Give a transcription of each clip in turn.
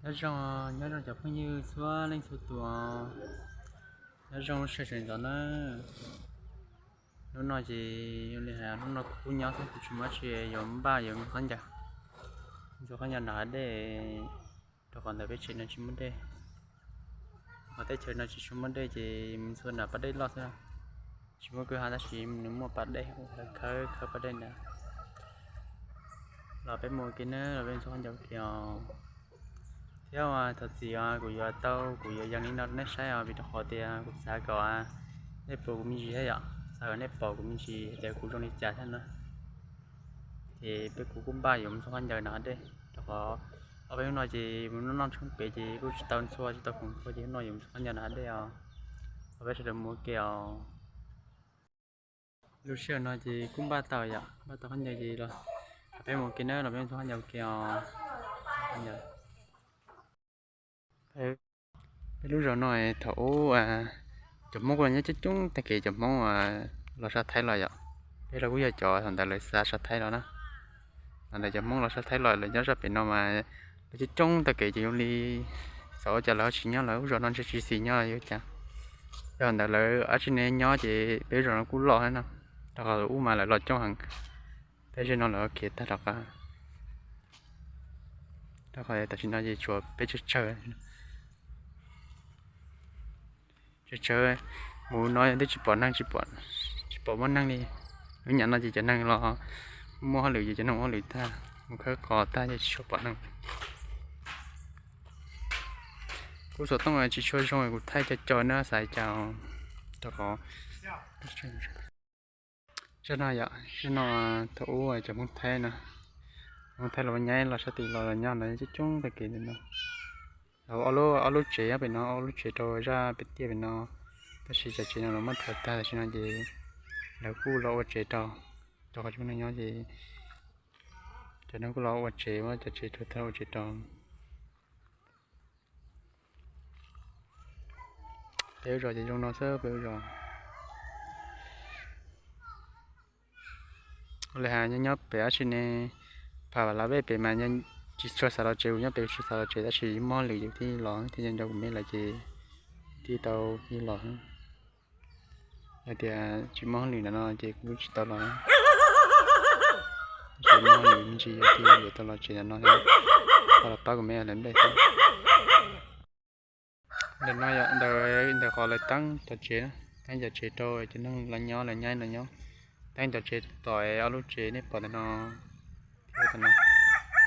Nyob zoo, nyob zoo cov phooj ywg txhua leej txhua tus, nyob zoo lub sij hawm sawv ntxov na. Hnub no ces ua li hais hnub no kuv kuj nyob xwb, kuv tsis muaj tsi yuav npaj yuav mus khaub ncaws, mus khaub ncaws nram hav dej, rau qhov ntawm peb tsev no tsis muaj dej. Hos teb chaws no tsis tshua muaj dej ces mus txhua nram pas dej loj xwb, tsis muaj kwj ha tab sis nws muaj pas dej, khawb khawb pas dej ntawd. Los peb mus ua ke na, los peb mus khaub ncaws ua ke os. Thiab thov txim os, kuv yuav tau kuv yuav yees li no rau nej saib os, vim rau qhov tias kuv xav kom nej pom kuv me ntsis thiab yom, xav kom nej pom kuv me ntsis tias kuv zoo li cas thiab na. Ces peb kuv kuj npaj yuav mus txhua khaub ncaws nram hav dej, rau qhov ob peb hnub no ces mus noj noj tshoob pem ces kuj tsis tau ntxhua tsis tau khoom ntxhua ces hnub no yuav mus txhua khaub ncaws nram hav dej os. Los peb sawv daws mus ua ke os. Lub sij hawm no ces kuj npaj tau yom, npaj tau khaub ncaws ces los peb mus ua ke na, los peb mus txhua khaub ncaws ua ke os. Peb lub zos no thaum ub cov Hmoob kuj los nyob coob coob tag kev, cov Hmoob los sab Thaib los yom. Peb los kuj yog cov thaum ntawd lawv xa sab Thaib los na. Thaum ntawd cov Hmoob los sab Thaib los lawv nyob zaj pem no mas lawv coob coob tag kev ces zoo li xav ua cas lawv ho tsis nyob lawv lub zos no ntshe tsis xis nyob yuav cas. Yog thaum ntawd lawv dab tsi ne nyob ces peb lub zos no kuj loj thiab no, rau qhov ub mas lawv los coob heev. Tab sis no lawv khiav tag rov qab, rau qhov tam sim no ces tshuav peb tsawg tsawg, tsawg tsawg mus no twb tsis pom neeg, tsis pom muaj neeg li. Lub nyam no ces cov neeg los muaj hauj lwm ces cov neeg ua hauj lwm tag, mus khawb qos tag ces tsis tshua pom neeg. Kuv xov tooj tsis tshua zoo kuv thaij co co na, xav cas rau qhov zaj no yom, zaj no thaum ub cov Hmoob Thaib no, Hmoob Thaib los nyaib los sab tid los nyob ntawd coob coob tag kev ntawm no. Lawv ob lub tsev pem no, ob lub tsev rau zaj pem tiaj pem no, tab sis cov tsev no lawv muab rhaub tag tam sim no ces lawv kuj los ua tsev rau, rau qhov tsis muaj neeg nyob ces cov neeg kuj los ua tsev, muab cov tsev rhaub tag ua tsev rau. Peb lub zos ces zoo no xwb peb lub zos. Ua li hais nyob nyob pem dab tsi ne, pham vam lav vej pem mas tsis tshua xav los tsev, kuv nyob pem tsis xav los tsev tab sis muaj hauj lwm ces thiaj los, thiaj nco nco kuv me lawm ces thiaj tau los. Yog tias tsis muaj hauj lwm ntawm no ces kuv tsis tau los. Tsis muaj hauj lwm me ntsis yog thiaj yuav tau los tsev ntawm no thiab, tau los pab kuv me lawv nplej thiab. Ntawm no yog ntawm qhov lawv teeb cov tsev, teeb cov tsev rau cov neeg los nyob, lawv nyaib los nyob. Teeb cov tsev tom ob lub tsev nej pom ntawm no,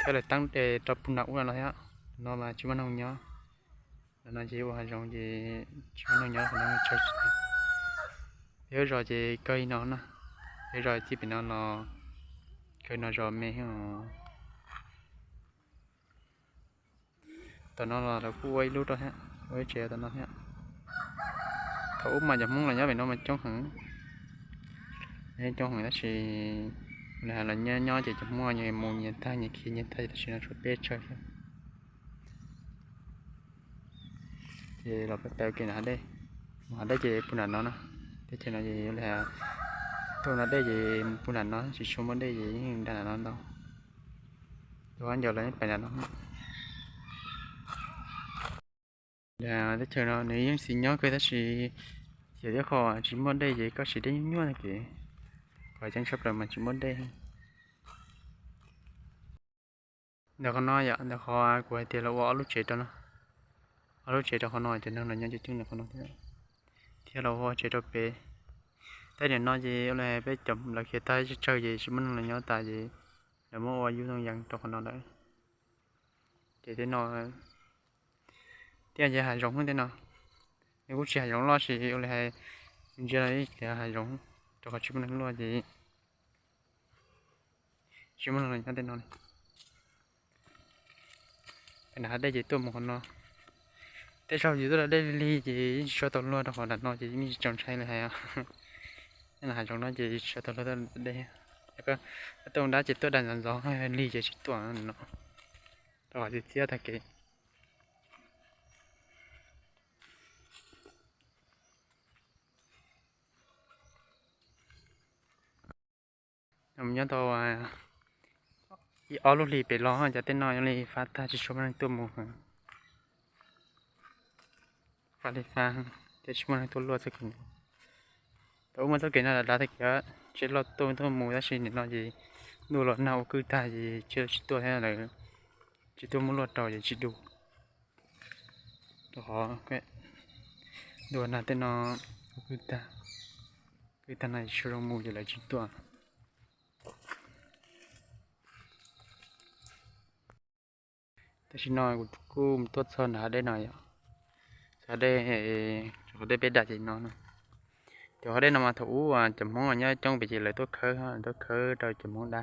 thiab lawv teeb rau puag nram ub no thiab, no mas tsis muaj neeg nyob. Ntawm no ces ua hav zoov ces tsis muaj neeg nyob, qhov no tsawg. Peb lub zos ces kawg li no na, peb zos txij pem no los kawg no zos me os. Tom no los lawv kuj ua ib lub rau thiab, ua ib tsev tom no thiab. Thaum ub mas cov Hmoob los nyob pem no mas coob heev, coob heev tab sis lawv nyob nyob ces cov Hmoob nyias mus nyias tag, nyias khiav nyias tag, tam sim no tshuav peb tsawg thiab. Ces los peb pem ua ke nram hav dej, mus hav dej ces puag nram no na. Teb chaws no ces yuav li tuaj nram dej ces mus puag nram no, tsis tshua muaj dej ces yeej nram no ntau. Tus khaub ncaws los yeej pem nram no. Teb chaws no nws yeej xis nyob kawg tab sis xyov tias qhov tsis muaj dej ces koj siv dej nyuaj nyuaj tag kev, qhov tseem tshaj plaws mas tsis muaj dej. Ntawm qhov no yom, ntawm qhov kuv hais tias lawv ua ob lub tsev rau no, ob lub tsev rau qhov no cov neeg los nyob coob coob ntawm qhov no thiab, thiab lawv ua tsev rau pem. Tab nim no ces ua li peb cov lawv khiav tag tsawg ces tsis muaj neeg los nyob tas ces lawv muab ua yub zoo yees rau qhov no lawm. Ces tej no thiaj yog hav zoov tej no, nws kuj tsis hav zoov loj sis ua li hais ntsia los tias hav zoov, rau qhov tsis muaj neeg luaj ces tsis muaj neeg los nyob tej no li. Pem nram hav dej ces tuaj mus qhov no. Tej zaum yus tuaj da dej lig lig ces yeej tsis tshua tau luag rau qhov nram no ces yeej tsis txaus ntshai li hais. Nyob nram hav zoov no ces tsis tshua tau luag tuaj da dej. Koj tuaj mus dab ces tuaj da ntxov ntxov, lig ces tsis tuaj no, rau qhov txias txias tag kev. Nyob tau ib ob lub hlis pem los cov tej no li fab tag tsis tshua muaj neeg tuaj mus. Paj li fab thiab tsis muaj neeg tuaj luaj txoj kev no. Thaum ub muaj txoj kev no dav dav tag kev, tsheb loj tuaj tuaj mus tab sis nim no ces ntuj los nag ua kwj tag ces tsheb tsis tuaj thiab lawv tsis tuaj muab luaj rau ces tsis du. Rau qhov ntuj nag tej no ua kwj tag, kwj tag no tsis tshua zoo mus ces lawv tsis tuaj. Tam sim no kuv kuj mus tuaj txog nram hav dej no yom. Hav dej, cov hav dej peb da ces no no. Cov hav dej no mas thaum ub cov Hmoob nyob coob pem ces lawv tuaj khawb, tuaj khawb rau cov Hmoob da.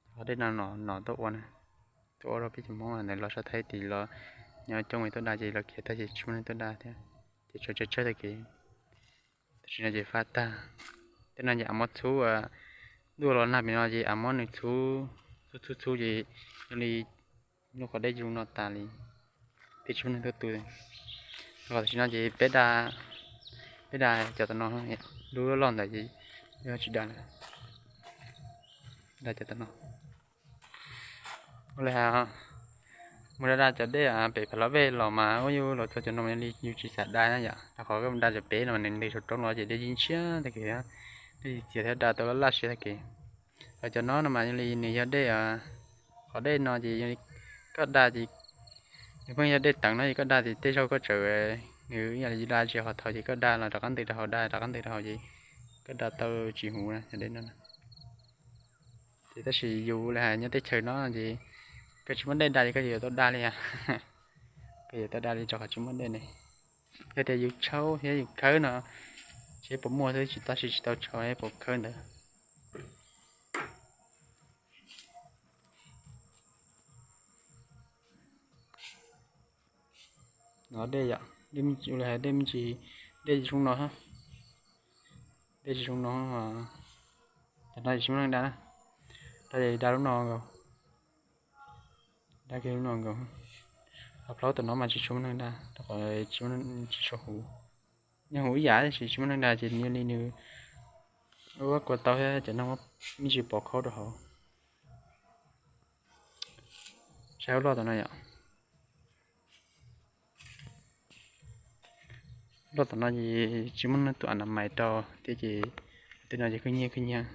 Cov hav dej no no tuaj ua na, tuaj ua rau peb cov Hmoob ntawd los sab Thaib tid los nyob coob es tuaj da ces los khiav tag ces tsis muaj neeg tuaj da thiab, ces tshuav tsawg tsawg tag kev. Tam sim no ces fab tag. Tej no ces av mob txhub, ntuj los nag pem no ces av mob nws txhub, txhub txhub txhub ces zoo li lub qhov dej zoo no tas li, thiaj tsis muaj neeg tuaj tu. Rau qhov tam sim no ces peb da, peb da cov tom no, lub loj loj ntawd ces yog tsis da lawm. Da cov tom no. Ua li hais, mus da da cov dej pem Phav Lab Vej los mas ua yus los txog cov no li yus tsis xav da na yom, rau qhov mus da cov pem no nws ntws saum roob los ces dej yeej ntshiab tag kev, dej txias thiab da tau laj laj siab tag kev. Ho cov no no mas li nws yog dej, qhov dej no ces koj da ces nws pheej yog dej teev no ces koj da ces tej zaug koj txawm, nws ib yam li da tsis hos thaum ces koj da los rov qab ntws rau hauv, da rov qab ntws rau hauv ces koj da tau tsis huv cov dej no. Ces tab sis yus li hais nyob teb chaws no ces koj tsis muaj dej da ces koj yuav tau da li, koj yuav tau da li rau qhov tsis muaj dej ne. Yog tias yus tshau thiab yus khawb no, tsis paub muaj xwb, tsis tab sis tsis tau tshau, puas khawb ntawd. No dej yom, dej me ntsis, dej me ntsis, dej tsis zoo no, dej tsis zoo no, cov no tsis muaj neeg da na, da ces da lub no nkaus, da kiag lub no nkaus. Ho plaub tom no mas tsis tshua muaj neeg da, rau qhov tsis tshua huv, nyob huv ib yam tab sis tsis muaj neeg da ces nws li nws ua kua tau thiab cov neeg me ntsis pov khaub rau hauv. Saib lub loj tom no yom. Loj tom no ces tsis muaj neeg tuaj a na mais rau thiab ces tej no ces khwb nyiab khwb nyiab,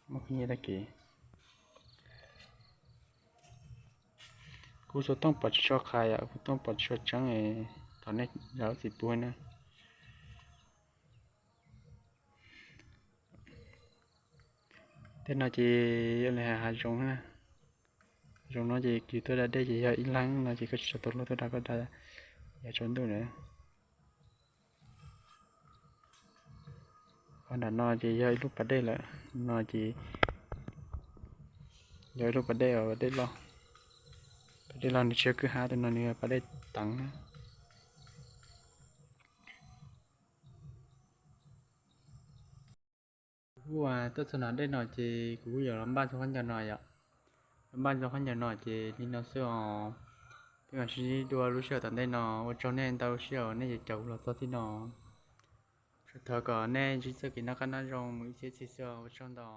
muaj khwb nyiab tag kev. Kuv xov tooj pom tsis tshua qhia yom, kuv tooj pom tsis tshua tseeb, thov nej zam lub txim pub na. Tej no ces yog li hav zoov na, zoov no ces yus tuaj da dej ces yog ib leeg no ces koj tsis tau luag tuaj da, koj da yav tsaus ntuj na. Ho nram no ces yog ib lub pas dej lawm, no ces yog ib lub pas dej, dej loj, pas dej loj nws tsis yog kwj ha, tus no nws yog pas dej teev na. Kuv tuaj txog nram dej no ces kuv kuj yuav los npaj txog khaub ncaws no yom. Los npaj txog khaub ncaws no ces li no xwb os. Peb mam sib ntsib dua lub sij hawm tom ntej no, ua tsaug nej ntau lub sij hawm nej caum kuv los txog txij no. Thov kom nej ntsib txoj kev noj qab nyob zoo mus ib txhiab txhis xwb, ua tsaug ntau.